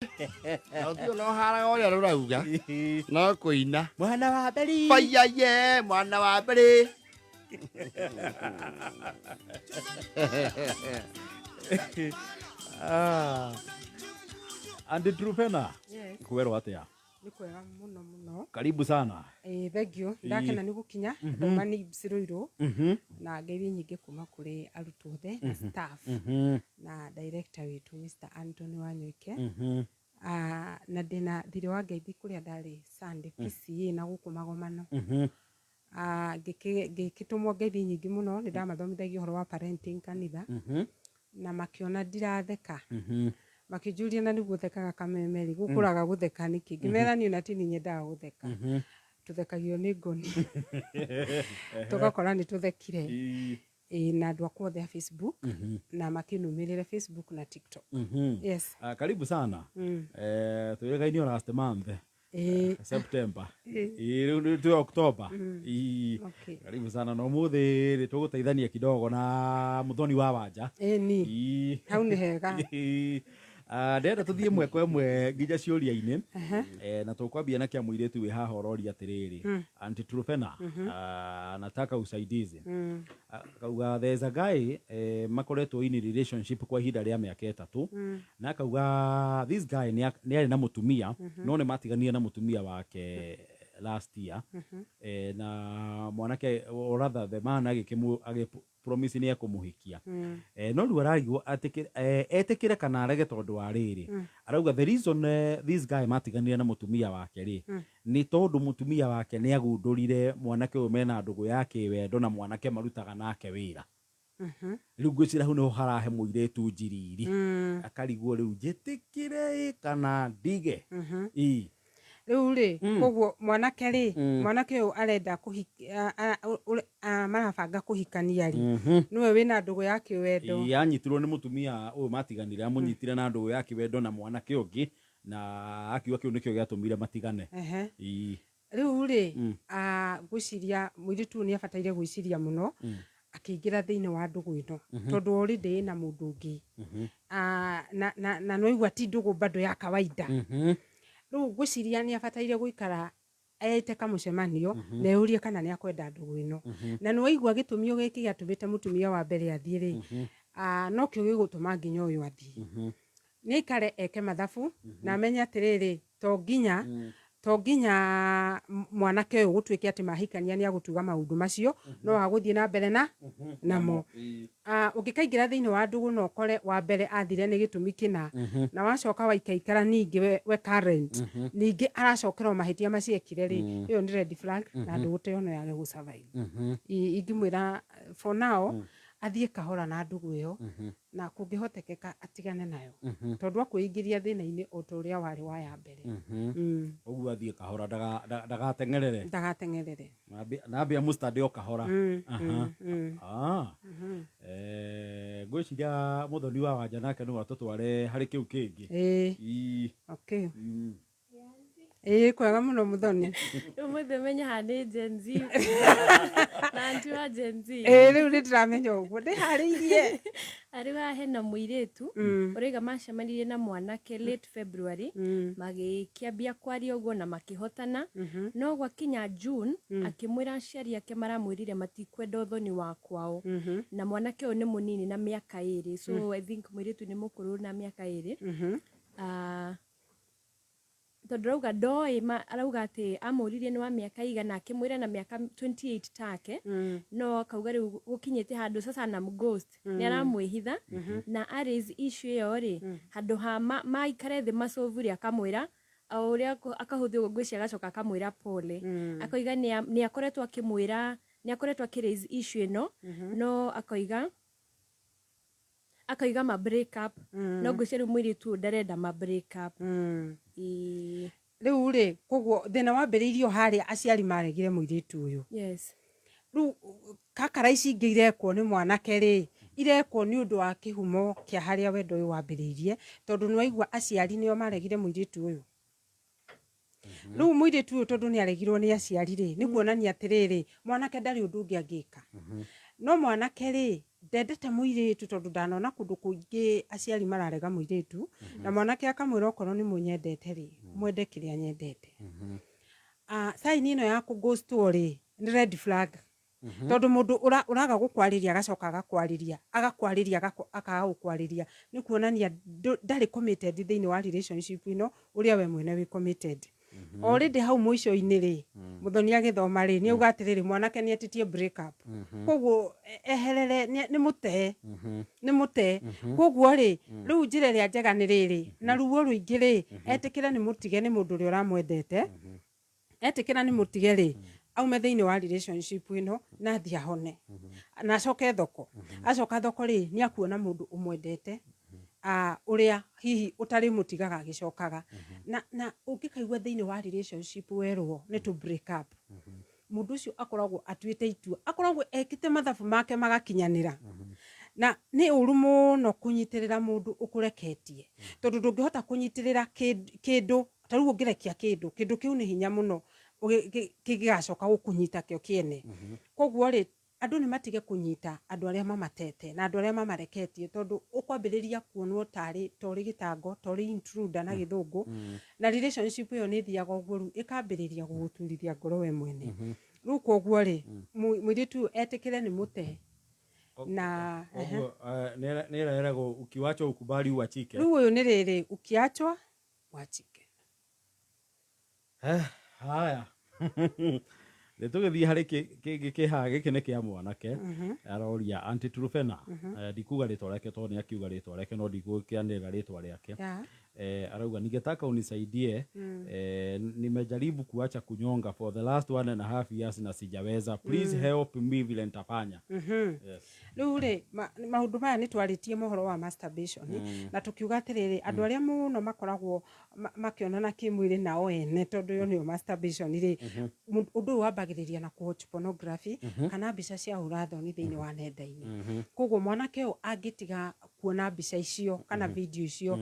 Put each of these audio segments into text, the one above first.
Na ũthiũ no haraga ũrĩa rũrauga no kũina. Mwana wa mberi. Baiyaye mwana wa mbere. Ah. Aunty Trufena. Yes. Kwerwo atia? Nĩ kwega mũno mũno. Karibu sana. Ĩĩ thengiũ, ndakena nĩ gũkinya, ndauma Nibs Ruiru na ngeithi nyingĩ kuma kũrĩ arutwo othe na staff na director witũ Mr. Anthony Wanyoike. Ah, na ndĩna thirĩ wa ngeithi kũrĩa ndarĩ Sunday PCA na gũkũ magomano. Ah, ngĩkĩtũmwo ngeithi nyingĩ mũno, nĩ ndamathomithagia ũhoro wa parenting kanitha na makĩona ndiratheka. Makĩnjũria na nĩguo thekaga kameme rĩ, gũkũraga gũtheka nĩkĩ? Ngĩmera niĩ ona ti niĩ nyendaga gũtheka. Tũthekagio nĩ ngoni. Tũgakora nĩ tũthekire. Ĩĩ na andũ akwa othe a Facebook na makĩnũmĩrĩre Facebook na TikTok. Yes. Ah, karibu sana. Eh, twĩrĩgainio last month. September. Ĩĩ, rĩu nĩ twĩ October. Ĩĩ. Karibu sana na ũmũthĩ rĩ tũgũteithania kidogo na Mũthoni wa Wanja. Ĩni. Ĩĩ. Hau nĩ hega. Ĩĩ. Ah, ndĩrenda tũthiĩ ĩmwe kwa ĩmwe nginya ciũria-inĩ. Eh, na tũkwambia na kĩa mũirĩtu wĩ haha ũroria atĩrĩrĩ, Aunty Trufena, ah, nataka usaidizi. Akauga there is a guy eh, makoretwo in relationship kwa ihinda rĩa mĩaka 3 na akauga this guy nĩ arĩ na mũtumia no nĩ matiganire na mũtumia wake last year eh, na mwanake or rather the man agĩkĩmũ agĩ promise nĩ ekũmũhikia eh, no rĩu ararigwo etĩkĩre kana arege tondũ wa rĩrĩ arauga the reason this guy matiganire na mũtumia wake rĩ nĩ tondũ mũtumia wake nĩ agundũrire mwanake ũyũ mena ndũgũ ya kĩwendo na mwanake marutaga nake wĩra. Rĩu ngwĩciria hau nĩho harahe mũirĩtu njiriri akarigwo rĩu njĩtĩkĩre ĩ kana ndige. Ĩ. Rĩu rĩ, koguo mwanake rĩ, mwanake ũyũ arenda marabanga kũhikania rĩ, nĩwe wĩna ndũgũ ya kĩwendo. Ĩ, anyitirwo nĩ mũtumia ũyũ matiganire, amũnyitire na ndũgũ ya kĩwendo na mwanake ũngĩ na akiuga kĩu nĩkĩo gĩatũmire matigane. Ĩ. Rĩu rĩ, ngwĩciria mũirĩtu ũyũ nĩ abataire gwĩciria mũno akĩingĩra thĩinĩ wa ndũgũ ĩno tondũ already ĩna mũndũ ũngĩ. Na nĩwaigua ti ndũgũ bado ya kawaida. Rĩu ngwĩciria nĩ abataire gũikara ete kamũcemanio na eyũrie kana nĩ akwenda ndũgũ ĩno. Na nĩwaigua gĩtũmi o gĩkĩ gĩatũmĩte mũtumia wa mbere athiĩ rĩ, nokĩo gĩgũtũma nginya ũyũ athiĩ. Nĩ aikare eke mathabu na amenye atĩrĩrĩ, to nginya mwanake ũyũ gũtuĩke atĩ mahikania nĩ agũtuga maũndũ macio, no agũthiĩ na mbere na namo. Ũngĩkaingĩra thĩinĩ wa ndũgũ na ũkore wa mbere athire nĩ gĩtũmi kĩna, na wacoka waikaikara ningĩ we current, ningĩ aracokera o mahĩtia macio ekire rĩ, ĩyo nĩ red flag na ndũgũ ta ĩyo no yage gũ survive. Ingĩmwĩra for now athiĩ kahora na ndũgũ ĩyo na kũngĩhotekeka atigane nayo tondũ akwĩingĩria thĩna-inĩ o ta ũrĩa warĩ wa ya mbere. Ũguo athiĩ kahora ndagateng'erere. Ndagateng'erere. Na ambia mũstande o kahora. Ngwĩciria Mũthoni wa Wanja nake no atũtware harĩ kĩu kĩngĩ. Ĩĩ. Okay. Ĩĩ kwega mũno Mũthoni. Ũmũthĩ menya haha nĩ Gen Z. Na aunty wa Gen Z. Ĩĩ rĩu nĩ ndĩramenya ũguo ndĩharĩirie. Rĩu haha hena mũirĩtu ũrauga macemanirie na mwanake late February magĩkĩambia kwaria ũguo na makĩhotana no gwakinya June akĩmwĩra aciari ake maramwĩrire matikwenda ũthoni wa kwao na mwanake ũyũ nĩ mũnini na mĩaka 2 so I think mũirĩtu nĩ mũkũrũ na mĩaka 2. Tondũ arauga ndoĩ, arauga atĩ amũririe nĩ wa mĩaka igana, akĩmwĩra na mĩaka 28 take, no akauga rĩu gũkinyĩte handũ sasa na ghost nĩ aramwĩhitha na a raise issue ĩyo rĩ, handũ ha maikare thĩ masolve rĩ, akamwĩra o ũrĩa akahũthia ũguo ngwĩciria agacoka akamwĩra pole, akoiga nĩ akoretwo akĩmwĩra, nĩ akoretwo akĩ raise issue ĩno, no akoiga ma break up, no ngwĩciria rĩu mũirĩtu ũyũ ndarenda ma break up. Rĩu rĩ, koguo thĩna wambĩrĩirio harĩa aciari maregire mũirĩtu ũyũ. Yes. Rĩu kakara ici ingĩ irekwo nĩ mwanake rĩ, irekwo nĩ ũndũ wa kĩhumo kĩa harĩa wendo ũyũ wambĩrĩirie, tondũ nĩ waigua aciari nĩo maregire mũirĩtu ũyũ. Rĩu mũirĩtu ũyũ tondũ nĩ aregirwo nĩ aciari rĩ, nĩ kuonania atĩrĩrĩ, mwanake ndarĩ ũndũ ũngĩ angĩka. No mwanake rĩ, ndendete mũirĩtu tondũ ndanona kũndũ kũingĩ aciari mararega mũirĩtu, na mwanake akamwĩra okorwo nĩ mũnyendete rĩ, mwende kĩrĩa nyendete. Sign ĩno ya kũghostwo rĩ, nĩ red flag. Tondũ mũndũ ũraga gũkwarĩria agacoka agakwarĩria, agakwarĩria akaga gũkwarĩria, nĩ kuonania ndarĩ committed thĩinĩ wa relationship ĩno ũrĩa we mwene wĩ committed. Already hau mũico-inĩ rĩ, Muthoni agĩthoma rĩ, nĩ auga atĩrĩrĩ, mwanake nĩ etĩtie break up. Koguo eherere, nĩ mũte, nĩ mũte. Koguo rĩ, rĩu njĩra ĩrĩa njega nĩ rĩrĩ, na ruo rũingĩ rĩ, etĩkĩre nĩ mũtige nĩ mũndũ ũrĩa ũramwendete, etĩkĩra nĩ mũtige rĩ, aume thĩinĩ wa relationship ĩno na athiĩ ahone, na acoke thoko. Acoka thoko rĩ, nĩ akuona mũndũ ũmwendete, ũrĩa hihi ũtarĩ mũtigaga agĩcokaga. Na ũngĩkaigua thĩinĩ wa relationship werwo nĩ to break up, mũndũ ũcio akoragwo atuĩte itua, akoragwo ekĩte mathabu make magakinyanĩra. Na nĩ ũru mũno kũnyitĩrĩra mũndũ ũkũreketie, tondũ ndũngĩhota kũnyitĩrĩra kĩndũ, ta rĩu ũngĩrekia kĩndũ, kĩndũ kĩu nĩ hinya mũno kĩngĩgacoka gũkũnyita kĩo kĩene. Koguo rĩ, andũ nĩ matige kũnyita andũ arĩa mamatete na andũ arĩa mamareketie, tondũ ũkwambĩrĩria kuonwo tarĩ torĩ gĩtango, torĩ intruder na gĩthũngũ, na relationship ĩyo nĩ ĩthiaga ũguo rĩu ĩkambĩrĩria gũgũturithia ngoro we mwene. Rĩu koguo rĩ, mũirĩtu ũyũ etĩkĩre nĩ mũte. Na koguo nĩ ĩreragwo ukiwachwa ukubali uachike. Rĩu ũyũ nĩ rĩrĩ, ukiachwa wachike. Haya. Nĩ tũgĩthiĩ harĩ kĩngĩ kĩ haha, gĩkĩ nĩ kĩa mwanake. Aroria Aunty Truphena, ndikuga rĩtwa rĩake tondũ nĩ akiuga rĩtwa rĩake, no ndigũkĩanĩrĩra rĩtwa rĩake. Arauga ningetaka unisaidie, nimejaribu kuacha kunyonga for the last 1.5 years na sijaweza, please help me vile nitafanya. Yes. Rĩu rĩ, maũndũ maya nĩ twarĩtie mohoro wa masturbation, na tũkiuga atĩrĩrĩ, andũ arĩa mũno makoragwo makĩonana kĩmwĩrĩ nao ene, tondũ ĩyo nĩyo masturbation rĩ, ũndũ ũyũ wambagĩrĩria na kũ watch pornography kana mbica cia ũrathoni thĩinĩ wa nenda-inĩ. Koguo mwanake ũyũ angĩtiga kuona mbica icio kana video icio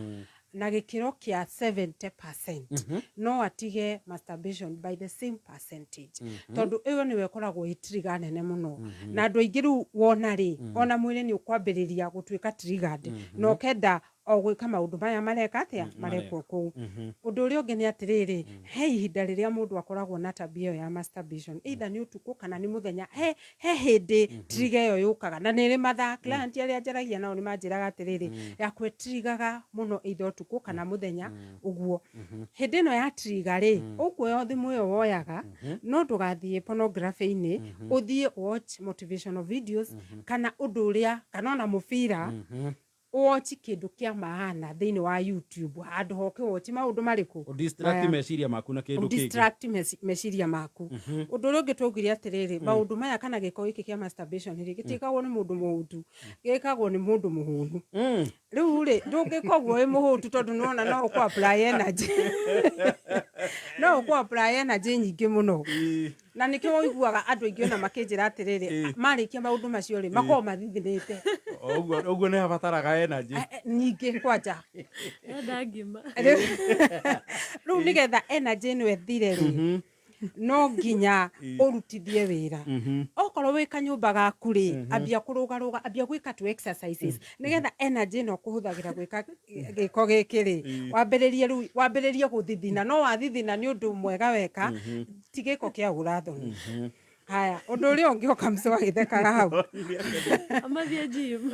na gĩkĩro kĩa 70%, no atige masturbation by the same percentage, tondũ ĩyo nĩyo ĩkoragwo ĩ trigger nene mũno. Na andũ aingĩ rĩu wona rĩ, ona mwĩrĩ nĩ ũkwambĩrĩria gũtuĩka triggered, na ũkenda o gwĩka maũndũ maya mareka atĩa, marekwo kũu. Ũndũ ũrĩa ũngĩ nĩ atĩrĩrĩ, he ihinda rĩrĩa mũndũ akoragwo na tabia ĩyo ya masturbation, either nĩ ũtukũ kana nĩ mũthenya, he hĩndĩ trigger ĩyo yũkaga, na nĩ ĩrĩ mathaa. Client arĩa njaragia nao nĩ manjĩraga atĩrĩrĩ, yakwa ĩtrigaga mũno either ũtukũ kana mũthenya ũguo. Hĩndĩ ĩno ya trigger rĩ, ũkuoya thimũ ĩyo woyaga, no ndũgathiĩ pornography-inĩ, ũthiĩ watch motivational videos kana ũndũ ũrĩa, kana ona mũbira, watch kĩndũ kĩa maana thĩinĩ wa YouTube, handũ hoke watch maũndũ marĩkũ? Ũdistract meciria maku na kĩndũ kĩngĩ. Distract meciria maku. Ũndũ ũrĩa ũngĩ twaugire atĩrĩrĩ, maũndũ maya kana gĩko gĩkĩ kĩa masturbation rĩ, gĩtiĩkagwo nĩ mũndũ mũhũtu, gĩkagwo nĩ mũndũ mũhũnu. Rĩu rĩ, ndũngĩka ũguo wĩ mũhũtu, tondũ nĩwona no ũkũ apply energy, no ũkũ apply energy nyingĩ mũno. Na nĩkĩo ũiguaga andũ aingĩ ona makĩnjĩra atĩrĩrĩ, marĩkia maũndũ macio rĩ, makoragwo mathithinĩte. Ũguo nĩ habataraga energy nyingĩ kwanja. Enda ngima. Rĩu nĩgetha energy ĩno ĩthire rĩ, no nginya ũrutithie wĩra. Okorwo wĩ kanyũmba gaku rĩ, ambia kũrũgarũga, ambia gwĩka tu exercises, nĩgetha energy ĩno ũkũhũthagĩra gwĩka gĩko gĩkĩ rĩ, wambĩrĩrie rĩu, wambĩrĩrie gũthithina. No wathithina nĩ ũndũ mwega weka, ti gĩko kĩa ũrathoni. Haya, ũndũ ũrĩa ũngĩ ũkamco agĩthekaga hau. Amathiĩ gym.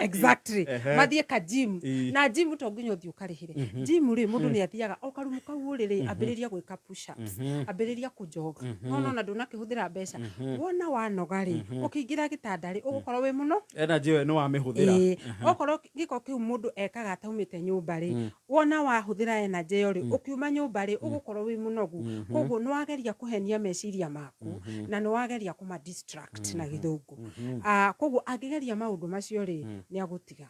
Exactly, mathiĩ ka gym. Na gym to nginya ũthiĩ ũkarĩhĩre gym rĩ, mũndũ nĩ athiaga o karumu kau ũrĩ rĩ, ambĩrĩria gwĩka push ups, ambĩrĩria kũjog, no nona ndũnakĩhũthĩra mbeca. Wona wanoga rĩ, ũkĩingĩra gĩtanda rĩ, ũgũkorwo wĩ mũno. Energy ĩyo nĩ wamĩhũthĩra. Ĩĩ, okorwo gĩko kĩu mũndũ ekaga ataumĩte nyũmba rĩ, wona wahũthĩra energy ĩyo rĩ, ũkiuma nyũmba rĩ, ũgũkorwo wĩ mũnogu. Koguo nĩ wageria kũhenia meciria maku na nĩ wageria kũma distract na gĩthũngũ. Koguo angĩgeria maũndũ macio rĩ, nĩ agũtiga.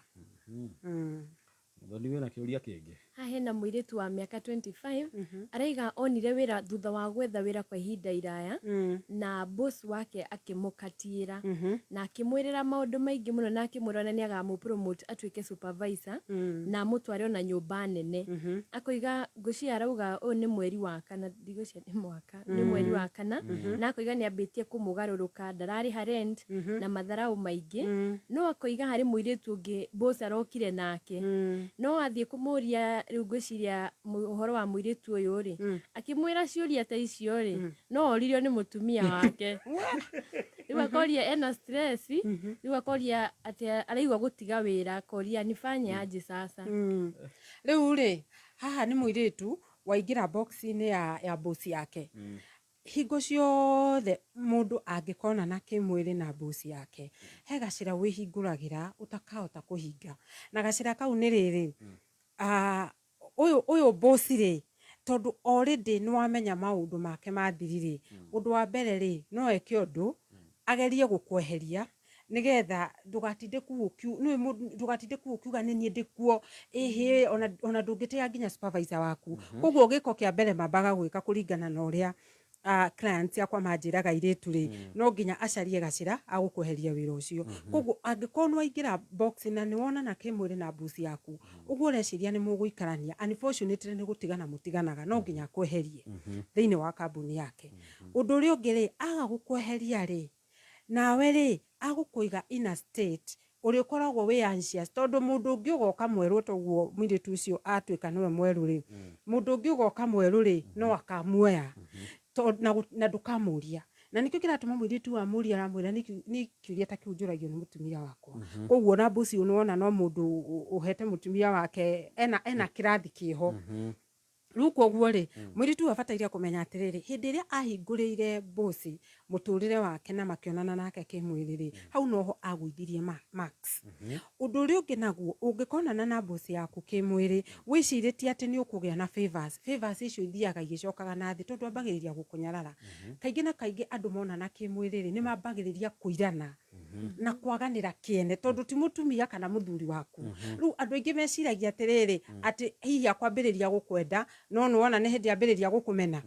Mũthoni wĩna kĩũria kĩngĩ? Haha hena mũirĩtu wa mĩaka 25 araiga onire wĩra thutha wa gwetha wĩra kwa ihinda iraya na boss wake akĩmũkatiĩra na akĩmwĩrĩra maũndũ maingĩ mũno na akĩmwĩra ona nĩ agamũ-promote atuĩke supervisor na amũtware ona nyũmba nene. Akoiga ngwĩciria arauga ũyũ nĩ mweri wa kana, ndigwĩciria nĩ mwaka, nĩ mweri wa kana, na akoiga nĩ ambĩtie kũmũgarũrũka, ndararĩha rent na matharaũ maingĩ, no akoiga harĩ mũirĩtu ũngĩ boss arokire nake, no athiĩ kũmũria rĩu ngwĩciria ũhoro wa mũirĩtu ũyũ rĩ, akĩmwĩra ciũria ta icio rĩ, no oririo nĩ mũtumia wake. Rĩu akoria ena stress, rĩu akoria atĩ araigua gũtiga wĩra, akoria nifanye aje sasa. Rĩu rĩ, haha nĩ mũirĩtu waingĩra box-inĩ ya boss yake. Hingo ciothe mũndũ angĩkonana kĩmwĩrĩ na boss yake, he gacĩra wĩhingũragĩra ũtakahota kũhinga. Na gacĩra kau nĩ rĩrĩ, ũyũ boss rĩ, tondũ already nĩ wamenya maũndũ make ma thiri rĩ, ũndũ wa mbere rĩ, no eke ũndũ agerie gũkweheria nĩgetha ndũgatinde kũu ndũgatinde kũu ũkiuga nĩ niĩ ndĩkuo, ĩhĩ, ona ndũngĩtĩa nginya supervisor waku. Koguo gĩko kĩa mbere mambaga gwĩka kũringana na ũrĩa clients akwa manjĩraga airĩtu rĩ, no nginya acarie gacĩra agũkweheria wĩra ũcio. Koguo angĩkorwo nĩ waingĩra box na nĩ wonana kĩmwĩrĩ na boss yaku, ũguo ũreciria nĩ mũgũikarania, unfortunately nĩ gũtigana mũtiganaga, no nginya akweherie thĩinĩ wa kambuni yake. Ũndũ ũrĩa ũngĩ rĩ, aga gũkweheria rĩ, nawe rĩ, agũkũiga in a state ũrĩa ũkoragwo wĩ anxious, tondũ mũndũ ũngĩ ũgoka mwerũ toguo mũirĩtu ũcio atuĩka nĩwe mwerũ rĩ, mũndũ ũngĩ ũgoka mwerũ rĩ, no akamuoya na ndũkamũria. Na nĩkĩo kĩratũma mũirĩtu wa mũria aramwĩra nĩ kĩũria ta kĩu njũragio nĩ mũtumia wakwa. Koguo na boss ũyũ nĩwona no mũndũ ũhete mũtumia wake ena kĩrathi kĩho. Rĩu koguo rĩ, mũirĩtu ũyũ abataire kũmenya atĩrĩrĩ, hĩndĩ ĩrĩa ahingũrĩire boss mũtũrĩre wake na makĩonana nake kĩmwĩrĩ rĩ, hau noho agũithirie marks. Ũndũ ũrĩa ũngĩ naguo, ũngĩkonana na boss yaku kĩmwĩrĩ, wĩcirĩtie atĩ nĩ ũkũgĩa na favors, favors icio ithiaga igĩcokaga na thĩ tondũ ambagĩrĩria gũkũnyarara. Kaingĩ na kaingĩ andũ monana kĩmwĩrĩ rĩ, nĩ mambagĩrĩria kũirana na kwaganĩra kĩene, tondũ ti mũtumia kana mũthuri waku. Rĩu andũ aingĩ meciragia atĩrĩrĩ, atĩ hihi akwambĩrĩria gũkwenda, no nĩwona nĩ hĩndĩ ambĩrĩria gũkũmena.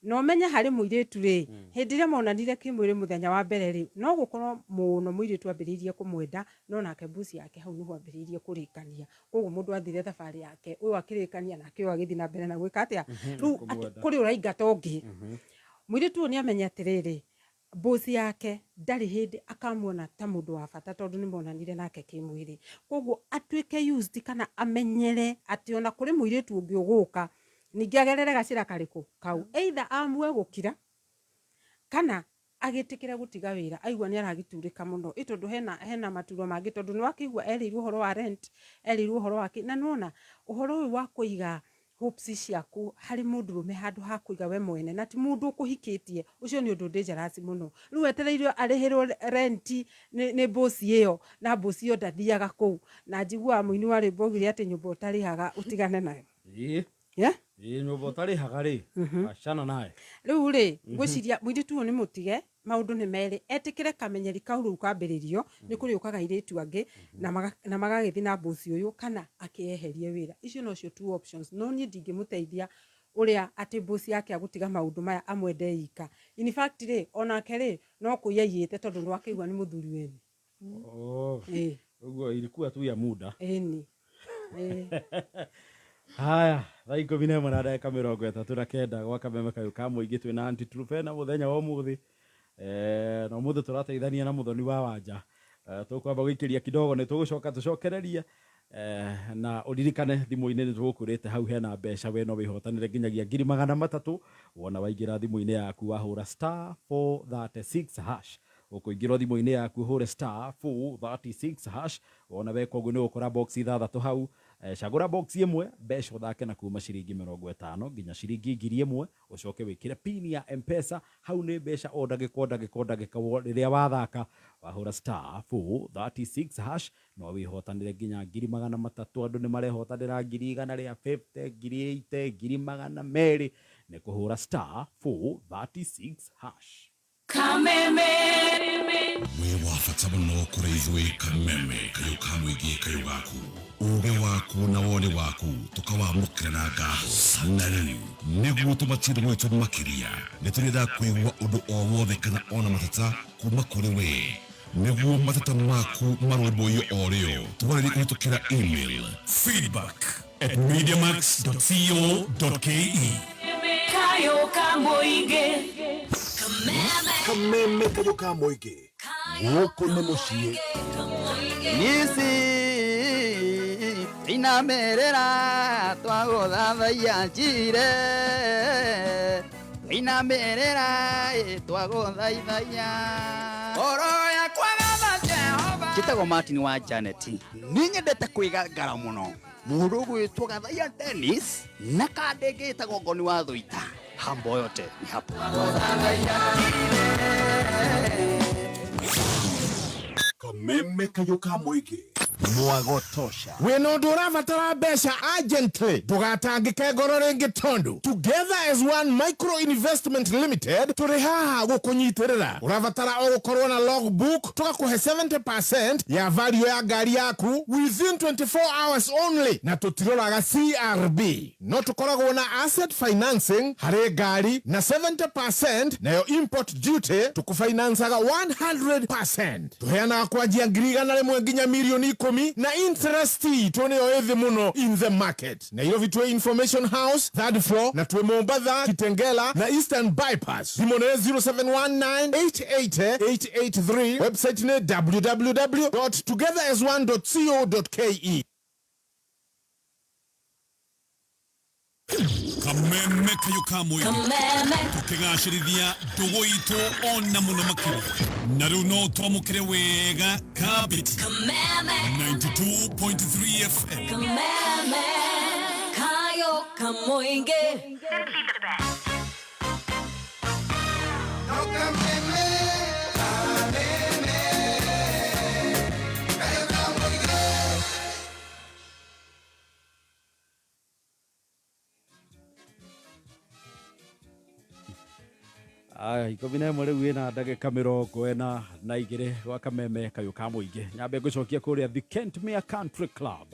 Na ũmenye harĩ mũirĩtu rĩ, hĩndĩ ĩrĩa monanire kĩmwĩrĩ mũthenya wa mbere rĩ, no gũkorwo mũno mũirĩtu ambĩrĩirie kũmwenda, no nake boss yake hau nĩho ambĩrĩirie kũrĩkania. Koguo mũndũ athire thabarĩ yake, ũyũ akĩrĩkania nake ũyũ agĩthiĩ na mbere na gwĩka atĩa? Rĩu kũrĩ ũraingata ũngĩ. Mũirĩtu ũyũ nĩ amenye atĩrĩrĩ, boss yake ndarĩ hĩndĩ akamuona ta mũndũ wa bata tondũ nĩ monanire nake kĩmwĩrĩ. Koguo atuĩke used kana amenyere atĩ ona kũrĩ mũirĩtu ũngĩ ũgũka, ningĩ agerere gacĩra karĩkũ kau, either amue gũkira kana agĩtĩkĩre gũtiga wĩra aigua nĩ aragĩturĩka mũno, ĩ tondũ hena maturo mangĩ, tondũ nĩ wakĩigua erĩirwo ũhoro wa rent, erĩirwo ũhoro wa kĩ, na nĩwona ũhoro ũyũ wa kũiga hopes ciaku harĩ mũndũrũme handũ ha kũiga we mwene, na ti mũndũ ũkũhikĩtie, ũcio nĩ ũndũ dangerous mũno. Rĩu wetereire arĩhĩrwo rent nĩ boss ĩyo, na boss ĩyo ndathiaga kũu, na njiguaga mũini wa rwĩmbo augire atĩ nyũmba ũtarĩhaga ũtigane nayo. Yeah? Ĩĩ, nyũmba ũtarĩhaga rĩ, achana naye. Rĩu rĩ, ngwĩciria mũirĩtu ũyũ nĩ mũtige, maũndũ nĩ merĩ, etĩkĩre kamenyeri kau rĩu kambĩrĩrio, nĩ kũrĩũkaga airĩtu angĩ na magagĩthiĩ na boss ũyũ, kana akĩeherie wĩra. Icio nocio two options, no niĩ ndingĩmũteithia ũrĩa atĩ boss yake agũtiga maũndũ maya amwende ika. In fact rĩ, onake rĩ, no kũiya aiyĩte tondũ nĩwakĩigua nĩ mũthuri wene. Ĩĩ. Ũguo ilikuwa tu ya muda. Ĩni. Haya, thaa 11 na ndagĩka 39 gwa kameme kayũ ka mũingĩ twĩna Aunty Truphena mũthenya wa ũmũthĩ. Na ũmũthĩ tũrateithania na mũthoni wa wanja. Tũkwamba gũikĩria kidogo nĩ tũgũcoka tũcokererie. Na ũririkane thimũ-inĩ nĩ tũgũkwĩrĩte hau hena mbeca we no wĩhotanĩre nginyagia ngiri magana matatũ. Wona waingĩra thimũ-inĩ yaku wahũra star 436 hash. Ũkũingĩra thimũ-inĩ yaku ũhũre star 436 hash. Wona weka ũguo nĩ ũgũkora box ithathatũ hau. Cagũra box ĩmwe, mbeca ũthake na kuma ciringi 50 nginya ciringi 1000, ũcoke wĩkĩre pin ya M-Pesa, hau nĩ mbeca o ndagĩka o ndagĩka o ndagĩka rĩrĩa wathaka wahũra star 436 hash no wĩhotanĩre nginya ngiri magana matatũ. Andũ nĩ marehotanĩra ngiri igana rĩa 50, ngiri 80, ngiri magana merĩ, nĩ kũhũra star 436 hash. Kameme. Wĩ wa bata mũno kũrĩ ithuĩ Kameme, kayũ ka mũingĩ, kayũ gaku, uge waku na woni waku tũkawamũkĩra na ngatho. Na rĩu nĩguo tũmatie ndũgũ itũ makĩria, nĩ tũrĩendaga kũigua ũndũ o wothe kana ona mateta kuma kũrĩ we, nĩguo mateta maku marũmbũiyo o rĩo. Twarĩrie kũhĩtũkĩra email feedback@mediamax.co.ke. Kayo ka mũingĩ. Kameme kayũ ka mũingĩ, gũkũ nĩ mũciĩ. Nisi inamerera twagũthathaiya njire inamerera twagũthaithaiya ngoro yakwa gatha Jehova. Njĩtagwo Martin wa Janet, nĩ nyendete kwĩgangara mũno. Mũndũ ũgwĩtwo Gathaiya Dennis na kandĩ ngĩtagwo Ngoni wa Thũita, hambo yote ni hapo. Kameme kayũ ka mũingĩ, mwago tosha. Wĩna ũndũ ũrabatara mbeca urgently, ndũgatangĩke ngoro rĩngĩ, tondũ Together as One Micro Investment Limited tũrĩ haha gũkũnyitĩrĩra. Ũrabatara o gũkorwo na logbook, tũgakũhe 70% ya value ya ngari yaku within 24 hours only, na tũtiroraga CRB. No tũkoragwo na asset financing harĩ ngari na 70%, nayo import duty tũkũfinancaga 100%. Tũheanaga kwanjia 100,000 nginya 10,000,000, na interest itũ nĩyo ĩthĩ mũno in the market. Nairobi twĩ Information House, third floor, na twĩ Mombatha, Kitengela na Eastern Bypass. Thimũ nĩ 0719 880 883, website nĩ www.togetheras1.co.ke. Kameme kayũ ka mũingĩ, Kameme. Tũkĩgacĩrithia ndũgũ itũ ona mũno makĩria, na rĩu no twamũkĩre wega kabiti. Kameme. 92.3 FM. Kameme. Kayo ka mũingĩ. Aya, 11 rĩu ĩna ndagĩka 42 gwa Kameme kayũ ka mũingĩ. Nyambe ngũcokia kũrĩa The Kentmere Country Club,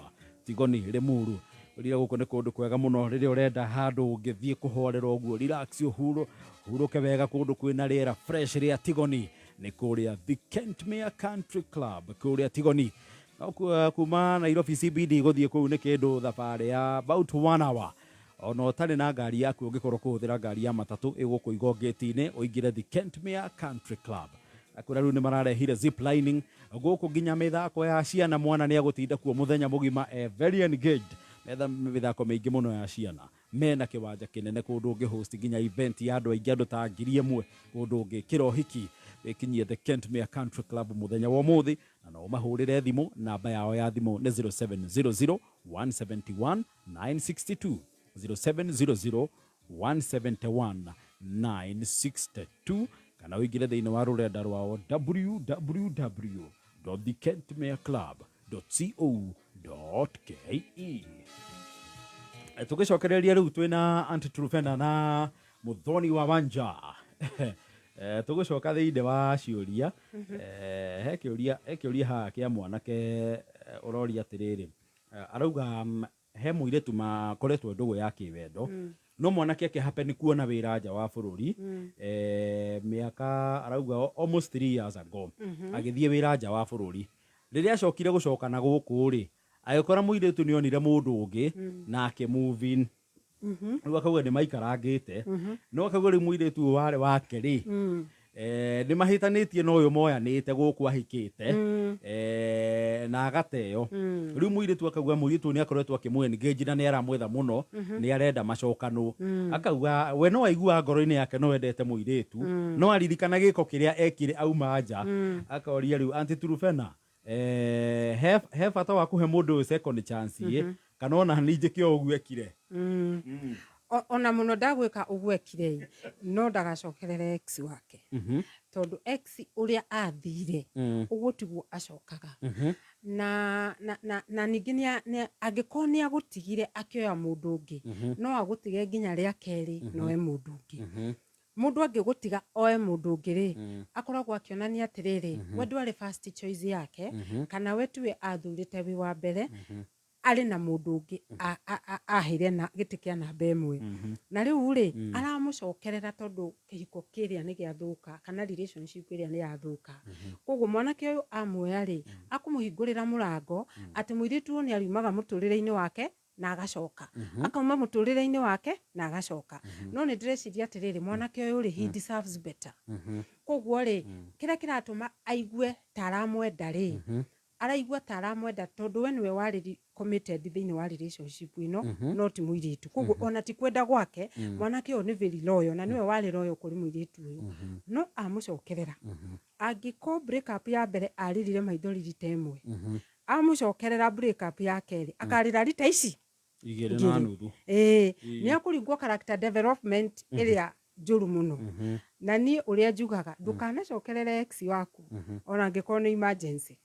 Tigoni, Limuru. Rĩrĩa gũkũ nĩ kũndũ kwega mũno, rĩrĩa ũrenda handũ ũngĩthiĩ kũhorera ũguo, relax, ũhuro hurũke wega, kũndũ kwĩna rĩera fresh rĩa Tigoni, nĩ kũrĩa The Kentmere Country Club kũrĩa Tigoni. No kuma Nairobi CBD gũthiĩ kũu nĩ kĩndũ thabarĩ ya about one hour. Ona ũtarĩ na ngari yaku, ũngĩkorwo kũhũthĩra ngari ya matatũ, ĩgũkũiga ngĩti-inĩ ũingĩre The Kentmere Country Club. Akwĩra rĩu nĩ mararehire zip lining gũkũ, nginya mĩthako ya ciana, mwana nĩ agũtinda kuo mũthenya mũgima very engaged. Metha mĩthako mĩingĩ mũno ya ciana, mena kĩwanja kĩnene, kũndũ ũngĩ host nginya event ya andũ aingĩ, andũ ta 1,000, kũndũ ũngĩkĩra ũhiki. Wĩkinyie The Kentmere Country Club mũthenya wa ũmũthĩ, na no ũmahũrĩre thimũ. Namba yao ya thimũ nĩ 0700 171 962, 0700 171 962, kana ũingĩre thĩinĩ wa rũrenda rwao www.thekentmereclub.co.ke. Tũgĩcokereria rĩu twĩna Aunty Trufena na Muthoni wa Wanja. Tũgũcoka thĩinĩ wa ciũria. He kĩũria haha kĩa mwanake, ũroria atĩrĩrĩ, arauga he mũirĩtu makoretwo ndũgũ ya kĩwendo, no mwanake akĩhappen kuona wĩra nja wa bũrũri, mĩaka arauga almost 3 years ago. Agĩthiĩ wĩra nja wa bũrũri. Rĩrĩa acokire gũcoka na gũkũ rĩ, agĩkora mũirĩtu nĩ onire mũndũ ũngĩ na akĩ move in. Rĩu akauga nĩ maikarangĩte, no akauga rĩu mũirĩtu ũyũ warĩ wake rĩ, nĩ mahĩtanĩtie na ũyũ moyanĩte gũkũ ahikĩte, na agateo. Rĩu mũirĩtu akauga mũirĩtu ũyũ nĩ akoretwo akĩmũ engage na nĩ aramwetha mũno, nĩ arenda macokanwo. Akauga we no aiguaga ngoro-inĩ yake no endete mũirĩtu, no aririkana gĩko kĩrĩa ekire auma nja. Akoria rĩu Aunty Trufena, he bata wa kũhe mũndũ ũyũ second chance ĩ, kana ona nĩ njĩke o ũguo ekire? Ona mũno ndagwĩka ũguo ekire, no ndagacokerere ex wake, tondũ ex ũrĩa athire ũguo tiguo acokaga. Na ningĩ angĩkorwo nĩ agũtigire akĩoya mũndũ ũngĩ, no agũtige nginya rĩa kerĩ noe mũndũ ũngĩ. Mũndũ angĩgũtiga oe mũndũ ũngĩ rĩ, akoragwo akĩonania atĩrĩrĩ, we ndwarĩ first choice yake, kana we tiwe athurĩte wĩ wa mbere, arĩ na mũndũ ũngĩ aheire na gĩtĩ kĩa namba ĩmwe. Na rĩu rĩ, aramũcokerera tondũ kĩhiko kĩrĩa nĩ gĩathũka, kana relationship ĩrĩa nĩ yathũka. Koguo mwanake ũyũ amuoya rĩ, akũmũhingũrĩra mũrango atĩ mũirĩtu ũyũ nĩ ariumaga mũtũrĩre-inĩ wake na agacoka, akauma mũtũrĩre-inĩ wake na agacoka. No nĩ ndĩreciria atĩrĩrĩ, mwanake ũyũ rĩ, he deserves better. Koguo rĩ, kĩrĩa kĩratũma aigue ta aramwenda rĩ, araigua ta aramwenda tondũ we nĩwe warĩ committed thĩinĩ wa relationship ĩno, no ti mũirĩtu. Koguo ona ti kwenda gwake, mwanake ũyũ nĩ very loyal, na nĩwe warĩ loyal kũrĩ mũirĩtu ũyũ. No amũcokerera, angĩkorwo break up ya mbere arĩrire maithori rita ĩmwe, amũcokerera break up ya kerĩ akarĩra rita ici igĩrĩ na nuthu. Ĩĩ, nĩ akũringwo character development ĩrĩa njũru mũno. Na niĩ ũrĩa njugaga, ndũkanacokerere ex waku ona angĩkorwo nĩ emergency.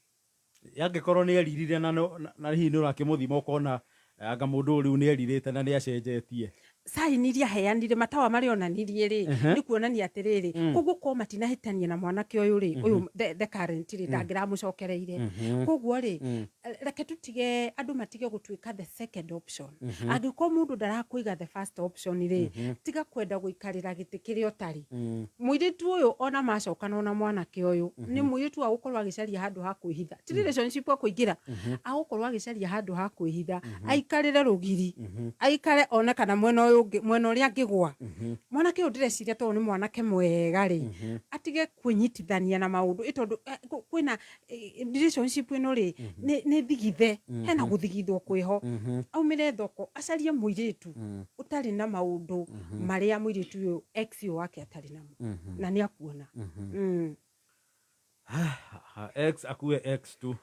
Angĩkorwo nĩ eririre na hihi nĩ ũrakĩmũthima ũkona anga mũndũ ũyũ rĩu nĩ erirĩte na nĩ acenjetie. Sign iria aheanire, matawa marĩa onanirie rĩ, nĩ kuonania atĩrĩrĩ, koguo korwo matinahĩtania na mwanake ũyũ rĩ, ũyũ the current rĩ, ndangĩramũcokereire. Koguo rĩ, reke tũtige andũ matige gũtuĩka the second option. Angĩkorwo mũndũ ndarakũiga the first option rĩ, tiga kwenda gũikarĩra gĩtĩ kĩrĩa ũtarĩ. Mũirĩtu ũyũ ona macokana ona mwanake ũyũ, nĩ mũirĩtu wa gũkorwo agĩcaria handũ ha kwĩhitha. Ti relationship akũingĩra, agũkorwo agĩcaria handũ ha kwĩhitha, aikarĩre rũgiri, aikare one kana mwena ũyũ ũngĩ, mwena ũrĩa angĩgwa. Mwanake ũyũ ndĩreciria tondũ nĩ mwanake mwega rĩ, atige kwĩnyitithania na maũndũ, tondũ kwĩna relationship ĩno rĩ, nĩ thigithe, hena gũthigithwo kwĩho. Aumĩre thoko, acarie mũirĩtu ũtarĩ na maũndũ marĩa mũirĩtu ũyũ ex ũyũ wake atarĩ namo, na nĩ akuona. Ex akue ex tu.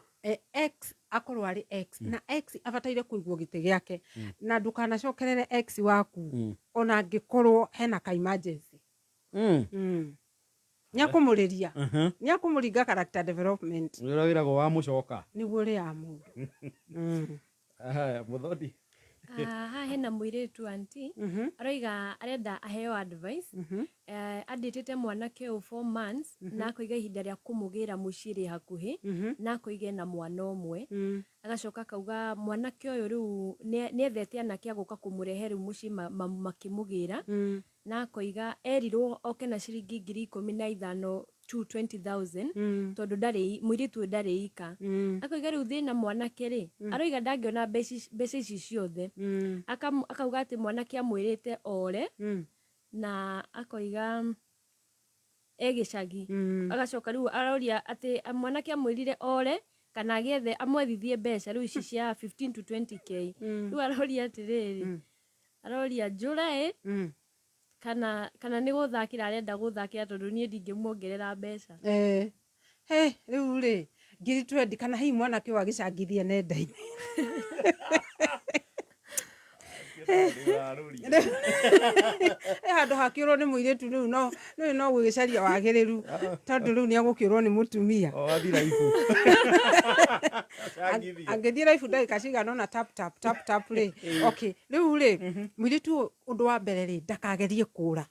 Ex akorwo arĩ ex, na ex abataire kũigwo gĩtĩ gĩake, na ndũkanacokerere ex waku ona angĩkorwo hena ka emergency. Nĩ akũmũrĩria, nĩ akũmũringa character development. Wĩra wĩragwo wa mũcoka. Nĩguo ũrĩa mũndũ. Haya, Mũthoni. Haha hena mũirĩtu anti aroiga arenda aheo advice. Andĩtĩte mwanake ũyũ 4 months, na akoiga ihinda rĩa kũmũgĩra mũciĩ rĩ hakuhĩ, na akoiga ena mwana ũmwe. Agacoka akauga mwanake ũyũ rĩu nĩethete anake agũka kũmũrehe rĩu mũciĩ makĩmũgĩra, na akoiga erirwo oke na ciringi 15,000 to 20,000, tondũ ndarĩ mũirĩtu ũyũ ndarĩ ika. Akoiga rĩu thĩna mwanake rĩ, aroiga ndangĩona mbeca ici ciothe. Akauga atĩ mwanake amwĩrĩte ore, na akoiga e gĩcagi. Agacoka rĩu aroria atĩ mwanake amwĩrire ore kana agĩethe amwethithie mbeca rĩu ici cia 15 to 20K. Rĩu aroria atĩrĩrĩ, aroria njũra ĩ, kana nĩ gũthakĩra arenda gũthakĩra, tondũ niĩ ndingĩmuongerera mbeca. He rĩu rĩ, ngiri 20, kana hihi mwanake ũyũ agĩcangithia nenda-inĩ. He handũ hakĩũrwo nĩ mũirĩtu rĩu, no rĩu no gũgĩcaria wagĩrĩru, tondũ rĩu nĩ egũkĩũrwo nĩ mũtumia. O athi raibu. Angĩthiĩ raibu ndagĩka cigana ũna, tap tap tap tap rĩ. Okay, rĩu rĩ, mũirĩtu ũyũ, ũndũ wa mbere rĩ, ndakagerie kũra,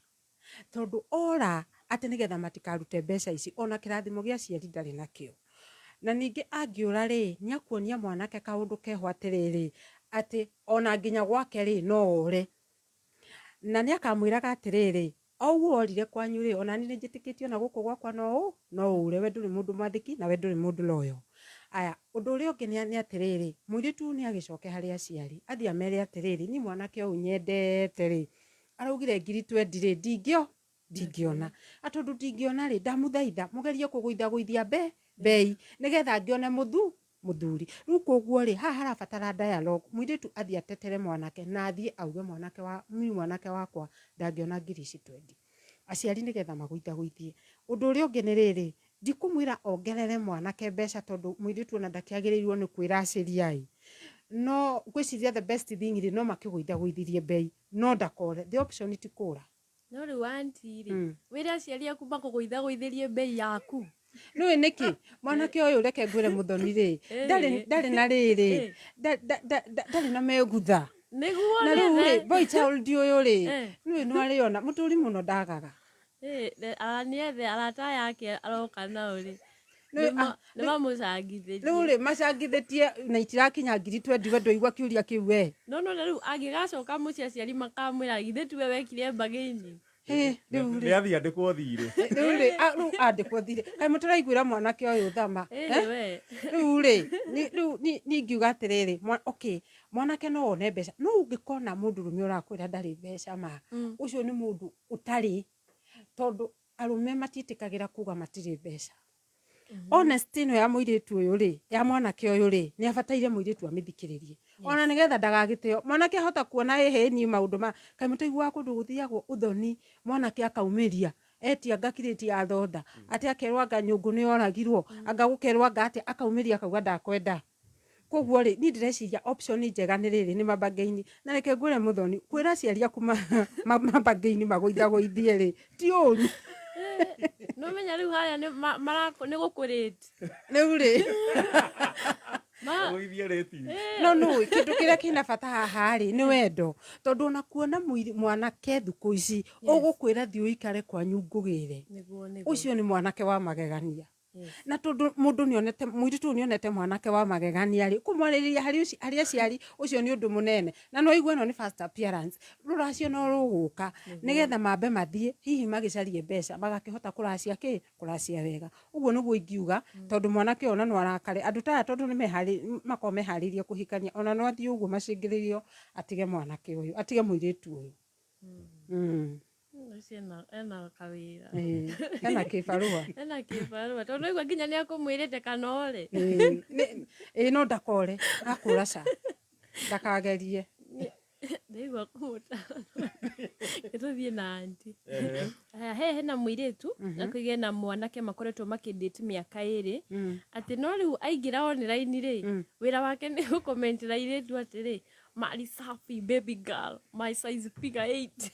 tondũ ora atĩ nĩgetha matikarute mbeca ici, ona kĩrathimo gĩa aciari ndarĩ nakĩo. Na ningĩ angĩũra rĩ, nĩ akuonia mwanake kaũndũ keho atĩrĩrĩ, atĩ ona nginya gwake rĩ, no ore. Na nĩ akamwĩraga atĩrĩrĩ, o ũguo orire kwanyu rĩ, ona niĩ nĩ njĩtĩkĩtie ona gũkũ gwakwa no ũre, we ndũrĩ mũndũ mwathĩki na we ndũrĩ mũndũ loyal. Aya, ũndũ ũrĩa ũngĩ nĩ atĩrĩrĩ, mũirĩtu ũyũ nĩ agĩcoke harĩ aciari, athiĩ amere atĩrĩrĩ, niĩ mwanake ũyũ nyendete rĩ, araugire ngiri 20 rĩ, ndingĩona. Tondũ ndingĩona rĩ, ndamũthaitha mũgerie kũgũithagũithia mbei nĩgetha ngĩone mũthuri. Rĩu koguo rĩ, haha harabatara dialogue. Mũirĩtu athiĩ atetere mwanake, na athiĩ auge mwanake wa niĩ, mwanake wakwa ndangĩona ngiri ici 20. Aciari nĩgetha magũithagũithie. Ũndũ ũrĩa ũngĩ nĩ rĩrĩ, ndikũmwĩra ongerere mwanake mbeca, tondũ mũirĩtu ona ndakĩagĩrĩirwo nĩ kwĩracĩria ĩ. No ngwĩciria the best thing rĩ, no makĩgũithagũithirie mbei, no ndakore. The option ti kũra. No rĩu anti rĩ, wĩre aciari aku makũgũithagũithĩrie mbei yaku. Nĩũĩ nĩkĩ mwanake ũyũ, reke ngwĩre Mũthoni rĩ, ndarĩ na rĩrĩ, ndarĩ na megutha. Nĩguo. Na rĩu rĩ, boy child ũyũ rĩ, nĩũĩ nĩ arĩona mũtũri mũno ndagaga. Araniethe arata aya ake aroka nao rĩ, Nĩ- ah, nĩ mamũcangithĩtie. Rĩu rĩ, macangithĩtie na itirakinya 20,000, we ndũigua kĩũria kĩu we. No no rĩu angĩgacoka mũciĩ aciari makamwĩra githĩ tiwe wekire mbagĩini. Hĩ, rĩu rĩ. Nĩ athiĩ andĩkwo thirĩ. Rĩu rĩ, rĩu andĩkwo thirĩ, kaĩ mũtaraiguĩra mwanake ũyũ thama? Ĩĩ, Eh? we. Rĩu rĩ, rĩu ni ingiuga atĩrĩrĩ, okay, mwanake no one mbeca, no ũngĩkona mũndũrũme ũrakwĩra ndarĩ mbeca ma, ũcio nĩ mũndũ ũtarĩ, tondũ arũme matiĩtĩkagĩra kuga matirĩ mbeca. Honesty ĩno ya mũirĩtu ũyũ rĩ, ya mwanake ũyũ rĩ, nĩ abataire mũirĩtu amĩthikĩrĩrie. Ona nĩgetha ndagagĩtĩo. Mwanake ahota kuona ĩhĩ niĩ maũndũ ma, kaĩ mũtaiguaga kũndũ gũthiagwo ũthoni, mwanake akaumĩria, etia anga kirĩti ya thonda, atĩ akerwo anga nyũngũ nĩ yoragirwo, anga gũkerwo anga atĩa, akaumĩria akauga ndakwenda. Koguo rĩ, niĩ ndĩreciria option njega nĩ rĩrĩ, nĩ mabangĩini. Na reke ngwĩre mũthoni, kwĩra aciari aku mabangĩini magũithagũithie rĩ, ti ũru. No menya rĩu harĩa nĩ nĩ gũkũrĩti. Rĩu rĩ. Gũithie rĩti. No nũĩ, kĩndũ kĩrĩa kĩna bata haha rĩ, nĩ wendo. Tondũ ona kuona mwanake thikũ ici, ũgũkwĩra thiĩ ũikare kwanyu ngũgĩre. Nĩguo, nĩguo. Ũcio nĩ mwanake wa magegania. Na tondũ mũndũ nĩonete, mũirĩtu ũyũ nĩonete mwanake wa magegania rĩ, kũmwarĩrĩria harĩ aciari, ũcio nĩ ũndũ mũnene. Na no igue ĩno nĩ first appearance. Rũracio no rũgũka, nĩgetha mambe mathiĩ, hihi magĩcarie mbeca, magakĩhota kũracia kĩ? Kũracia wega. Ũguo nĩguo ingiuga, tondũ mwanake ũyũ ona no arakare. Andũ ta aya tondũ makoragwo meharĩirie kũhikania, ona no athiĩ ũguo macũngĩrĩrio atige mwanake ũyũ, atige mũirĩtu ũyũ. Ũcio ena kawĩra. Ĩĩ, ena kĩbarũa. Ena kĩbarũa. Tondũ aigua nginya nĩ akũmwĩrĩte kana ore. Ĩĩ, ĩĩ, no ndakore, akũra ca. Ndakagerie. Ndaigua kũmũtara. Nĩtũthiĩ na aunty. Aya, hena mũirĩtu, akauga ena mwanake makoretwo makĩdate mĩaka ĩrĩ. Atĩ no rĩu aingĩra online rĩ, wĩra wake nĩ gũkomentera airĩtu atĩrĩ, Mali safi baby girl, my size figure 8.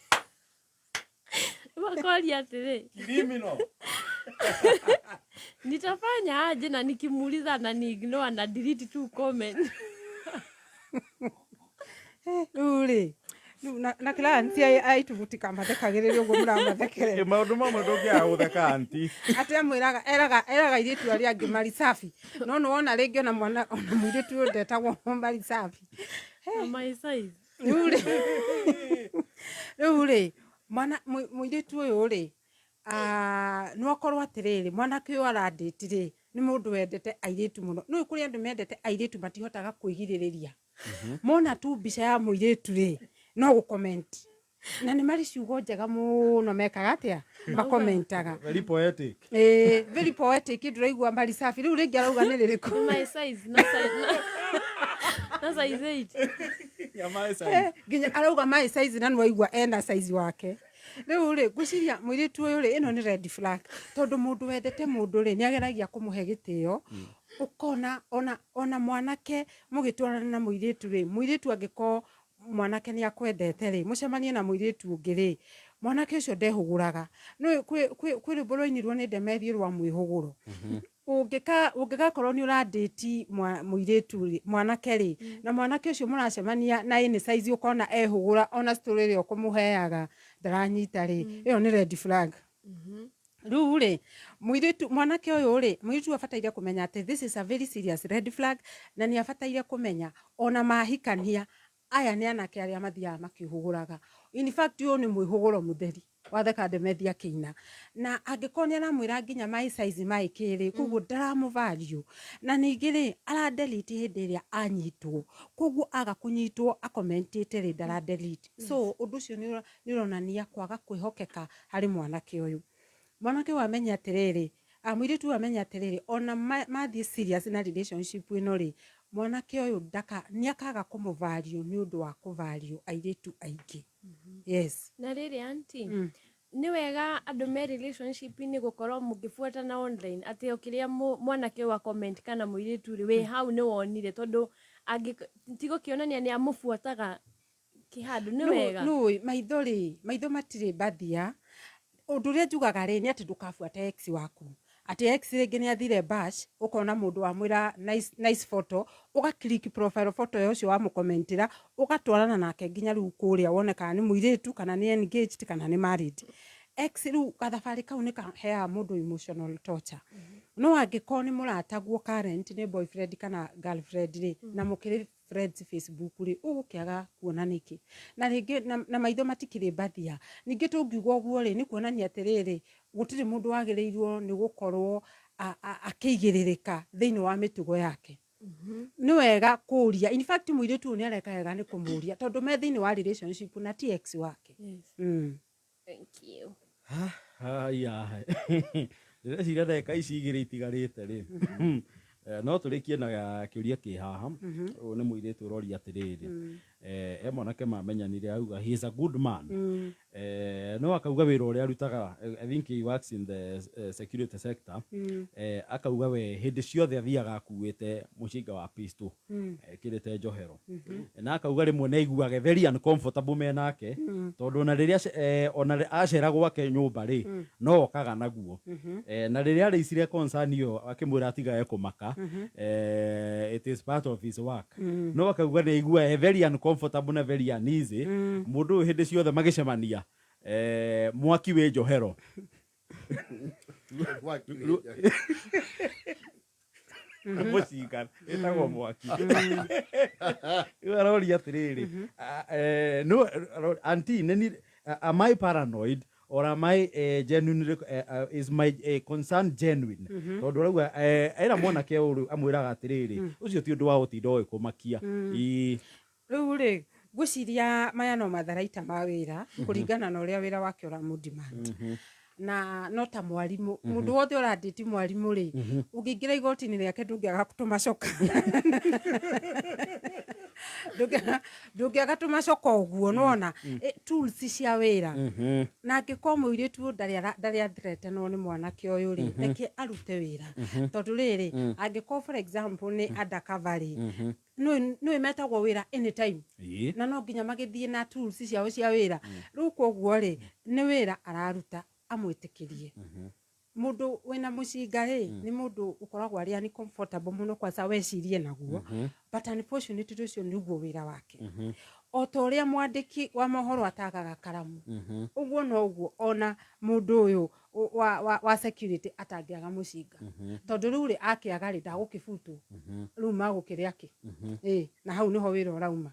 Makoria atĩrĩ, Criminal. Nitafanya aje na nikimuuliza na ni ignore na delete tu comment. Rĩu rĩ, rĩu na client aitũ mũtikamathekagĩrĩria ũguo mũramathekerera. Maũndũ mamwe ndũngĩaga gũtheka aunty. Atĩ amwĩraga, eraga airĩtu arĩa angĩ mali safi. No nĩwona rĩngĩ ona mwana, ona mũirĩtu ũyũ ndetagwo mali safi. Na my size. Rĩu rĩ, rĩu rĩ, mwana, mũirĩtu ũyũ rĩ, no akorwo atĩrĩrĩ, mwanake ũyũ arandĩti rĩ, nĩ mũndũ wendete airĩtu mũno. Nĩũĩ kũrĩ andũ mendete airĩtu matihotaga kwĩgirĩrĩria. Mona tu mbica ya mũirĩtu rĩ, no gũ-comment. Na nĩ marĩ ciugo njega mũno mekaga atĩa? Makomentaga. Very poetic. Ĩĩ, very poetic, ndũraigua mali safi. Rĩu rĩngĩ arauga nĩ rĩrĩkũ? Nĩ my size, na size, na size 8. Ya my size. Nginya arauga my size na nĩwaigua ena size wake. Rĩu rĩ, ngwĩciria mũirĩtu ũyũ rĩ, ĩno nĩ red flag. Tondũ mũndũ wendete mũndũ rĩ, nĩageragia kũmũhe gĩtĩo. Ũkona ona mwanake mũgĩtwarana na mũirĩtu rĩ, mũirĩtu angĩkorwo mwanake nĩ akwendete rĩ, mũcemanie na mũirĩtu ũngĩ rĩ, mwanake ũcio ndehũgũraga. Nĩũĩ kwĩ rwĩmbo rwainirwo nĩ Demethiũ rwa mwĩhũgũro. Ũngĩgakorwo nĩ ũrandĩti mũirĩtu rĩ, mwanake rĩ, na mwanake ũcio mũracemania na any size ũkona ehũgũra ona story ĩrĩa ũkũmũheaga ndaranyita rĩ, ĩyo nĩ red flag. Rĩu rĩ, mũirĩtu, mwanake ũyũ rĩ, mũirĩtu abataire kũmenya atĩ this is a very serious red flag, na nĩ abataire kũmenya ona mahikania aya nĩ anake arĩa mathiaga makĩhũgũraga. In fact ũyũ nĩ mwĩhũgũro mũtheri. Watheka Demethiũ akĩina. Na angĩkorwo nĩ aramwĩra nginya my size my kĩrĩ, koguo ndaramũ value. Na ningĩ rĩ, ara delete hĩndĩ ĩrĩa anyitwo. Koguo aga kũnyitwo akomentĩte rĩ, ndara delete. So ũndũ ũcio nĩ ũronania kwaga kwĩhokeka harĩ mwanake ũyũ. Mwanake ũyũ amenye atĩrĩrĩ, mũirĩtu ũyũ amenye atĩrĩrĩ, ona mathiĩ serious na relationship ĩno rĩ, mwanake ũyũ nĩ akaga kũmũ value nĩ ũndũ wa kũ value airĩtu aingĩ. Yes. Na rĩrĩ aunty, nĩ wega andũ me relationship-inĩ gũkorwo mũngĩbuatana online atĩ o kĩrĩa mwanake ũyũ a comment kana mũirĩtu rĩ, wĩ hau nĩ wonire tondũ ti gũkĩonania nĩ amũbuataga kĩhandũ, nĩ wega. Nũĩ, maitho rĩ, maitho matirĩ mbathia. Ũndũ ũrĩa njugaga rĩ, nĩ atĩ ndũkabuate ex waku. Atĩ ex rĩngĩ nĩ athire bash, ũkona mũndũ wamwĩra nice, nice photo, ũga click profile photo ya ũcio wamũkomentĩra, ũgatwarana nake nginya rĩu kũrĩa wone kana nĩ mũirĩtu, kana nĩ engaged, kana nĩ married. Ex rĩu gathabarĩ kau nĩ kaheaga mũndũ emotional torture. No angĩkorwo nĩ mũrataguo current nĩ boyfriend kana girlfriend rĩ, na mũkĩrĩ friends Facebook rĩ, ũgũkĩaga kuona nĩkĩ? Na rĩngĩ na maitho matikĩrĩ mbathia. Ningĩ tũngiuga ũguo rĩ, nĩ kuonania atĩrĩrĩ, gũtirĩ mũndũ wagĩrĩirwo nĩ gũkorwo akĩigĩrĩrĩka thĩinĩ wa mĩtugo yake. Nĩ wega kũria, in fact mũirĩtu ũyũ nĩ areka wega nĩ kũmũria tondũ me thĩinĩ wa relationship na ti ex wake. Yes. Thank you. Haya, ndĩreciria ndagĩka ici igĩrĩ itigarĩte rĩ, no tũrĩkie na kĩũria kĩ haha. Ũyũ nĩ mũirĩtu ũroria atĩrĩrĩ, e mwanake mamenyanire auga he is a good man, no akauga wĩra ũrĩa arutaga, I think he works in the security sector, akauga we hĩndĩ ciothe athiaga akuĩte mũcinga wa pistol ekĩrĩte njohero, na akauga rĩmwe nĩ aiguaga very uncomfortable me nake, tondũ ona rĩrĩa ona acera gwake nyũmba rĩ, no okaga naguo. Na rĩrĩa arĩicire concern ĩyo akĩmwĩra atigage kũmaka, it is part of his work, no akauga nĩ aiguaga e very uncomfortable na very uneasy mũndũ ũyũ hĩndĩ ciothe magĩcemania, mwaki wĩ njohero. Mwaki wĩ njohero. Mũcinga ĩtagwo mwaki. Rĩu aroria atĩrĩrĩ, no auntie, nĩ am I paranoid or am I genuinely, is my concern genuine? Tondũ arauga era mwanake ũyũ amwĩraga atĩrĩrĩ, ũcio ti ũndũ wa gũtinda ũgĩkũmakia. Ii. Rĩu rĩ, ngwĩciria maya no matharaita ma wĩra kũringana na ũrĩa wĩra wake ũramũ-demand. Na no ta mwarimũ, mũndũ wothe ũrandĩti mwarimũ rĩ, ũngĩingĩra igoti-inĩ rĩake ndũngĩaga tũmacoka. Ndũngĩaga tũmacoka ũguo, nĩwona? Tools cia wĩra. Na angĩkorwo mũirĩtu ũyũ ndarĩ athreatenwo nĩ mwanake ũyũ rĩ, reke arute wĩra. Tondũ rĩrĩ, angĩkorwo for example nĩ undercover rĩ, nĩ metagwo wĩra anytime. Na no nginya magĩthiĩ na tools ciao cia wĩra. Rĩu koguo rĩ, nĩ wĩra araruta, amwĩtĩkĩrie. Mũndũ wĩna mũcinga rĩ, nĩ mũndũ ũkoragwo arĩ uncomfortable mũno kwanza wecirie naguo. But unfortunately ũcio nĩguo wĩra wake. O ta ũrĩa mwandĩki wa mohoro atagaga karamu, ũguo noguo ona mũndũ ũyũ wa security atangĩaga mũcinga. Tondũ rĩu rĩ, akĩaga rĩ, ndagũkĩbutwo. Rĩu magũkĩrĩa kĩ? Ĩ, na hau nĩho wĩra ũrauma.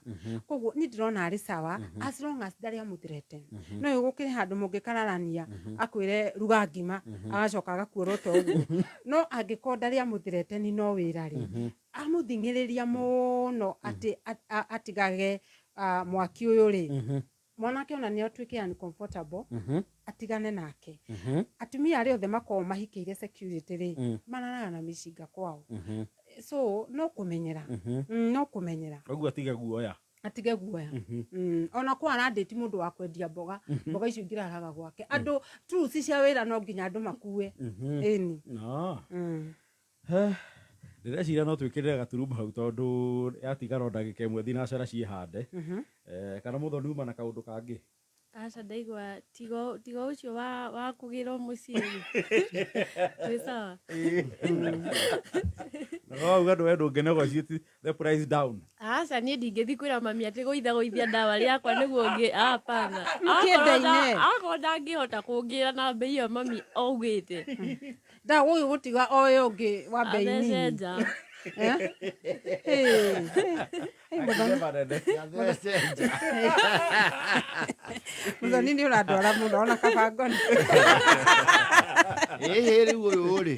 Koguo niĩ ndĩrona arĩ sawa as long as ndarĩ amũ-threaten. No gũkĩrĩ handũ mũngĩkararania akwĩre ruga ngima, agacoka agakuorota ũguo. No angĩkorwo ndarĩ amũ-threaten no wĩra rĩ, amũthing'ĩrĩria mũno atĩ atigage mwaki ũyũ rĩ, mwanake ona nĩ atuĩke uncomfortable, atigane nake. Atumia arĩa othe makoragwo mahikĩire security rĩ, mararaga na mĩcinga kwao. So no kũmenyera. No kũmenyera. Ũguo atige guoya. Atige guoya. Ona kwa arandĩti mũndũ wa kwendia mboga, mboga icio ingĩraraga gwake. Andũ tools cia wĩra no nginya andũ makue. Ĩni. Ndĩreciria no twĩkĩrĩre gaturuma hau tondũ yatigara o ndagĩka ĩmwe thinacara ciĩhande. Kana mũthoni uma na kaũndũ kangĩ? Aca, ndaigua tigo ũcio wa kũgĩrwo mũciĩ rĩ. Twĩ sawa. Na wauga ndũ we ndũngĩ negotiate the price down. Aca, niĩ ndingĩthiĩ kwĩra mami atĩ gũitha gũithia ndawa rĩakwa nĩguo ngĩ, hapana. Mũkĩendaine. Akorwo ndangĩhota kũngĩra na mbei ĩyo mami augĩte. Ndagũgĩ gũtiga o ũyũ ũngĩ wa mbei Athece nini. nja. Eh? Hey. Hey, Mũthoni. Athece nja. Mũthoni nĩ ũrandwara mũno ona kabangoni. Ĩhĩ, rĩu ũyũ rĩ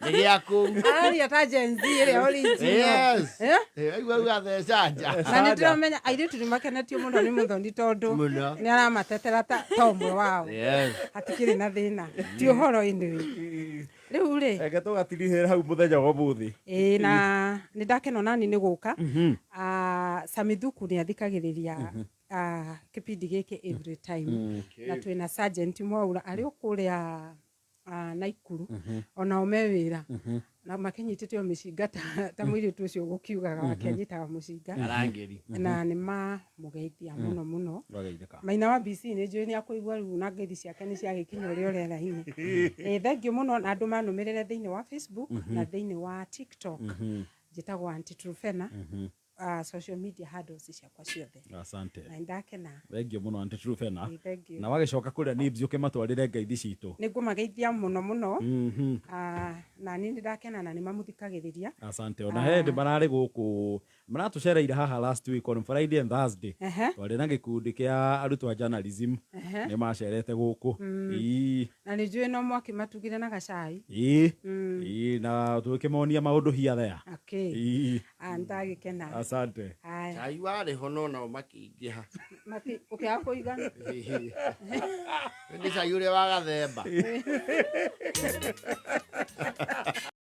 nĩ gĩa kũu. Araria ta Gen Z ĩrĩa original. Yes. Eh? Aigua rĩu atheca nja. Na nĩ ndĩramenya airĩtu nĩ makenetio mũno nĩ Mũthoni tondũ Mũno. nĩ aramatetera ta ũmwe wao. Yes. Hatikĩrĩ na thĩna. Ti ũhoro anyway. Rĩu rĩ, Reke tũgatirihĩra hau mũthenya wa ũmũthĩ. Ĩĩ, na nĩ ndakena nani nĩ gũka. Samithuku nĩ athikagĩrĩria kĩbindi gĩkĩ every time. Na twĩna Sergeant Mwaura arĩ o kũrĩa Naikuru, onao me wĩra na makĩnyitĩte o mĩcinga ta mũirĩtu ũcio ũgũkiugaga wake anyitaga mũcinga. Arangĩri. Na nĩ mamũgeithia mũno mũno. Wageithĩka. Maina wa BC nĩ njũĩ nĩ akũigua rĩu na ngeithi ciake nĩ ciagĩkinya ũrĩa ũrera-inĩ. Thank you mũno na andũ manũmĩrĩre thĩinĩ wa Facebook na thĩinĩ wa TikTok. Njĩtagwo Aunty Truphena. social media handles ciakwa ciothe. Asante. Na nĩndakena. Thengio muno Aunty Truphena. Ĩ, thank you. Na wagĩcoka kũrĩa nibs ũkĩmatwarĩre ngeithi citũ. Nĩ ngũmageithia mũno mũno. Na niĩ nĩ ndakena na nĩ mamũthikagĩrĩria. Asante. Ona he ndĩ mararĩ gũkũ maratũcereire haha last week on Friday and Thursday. Twarĩ na gĩkundi kĩa arutwo a journalism. Nĩ macerete gũkũ. Ĩĩ. Na nĩ njũĩ no mwaki matugire na gacai. Ĩĩ. Ĩĩ, na tũkĩmonia maũndũ here there. Okay. Ĩĩ. Ah, nĩndagĩkena. Asante. Haya. Cai warĩ ho no nao makĩingĩha. Ũkĩaga kũigana. Nĩ cai ũrĩa wa gathemba.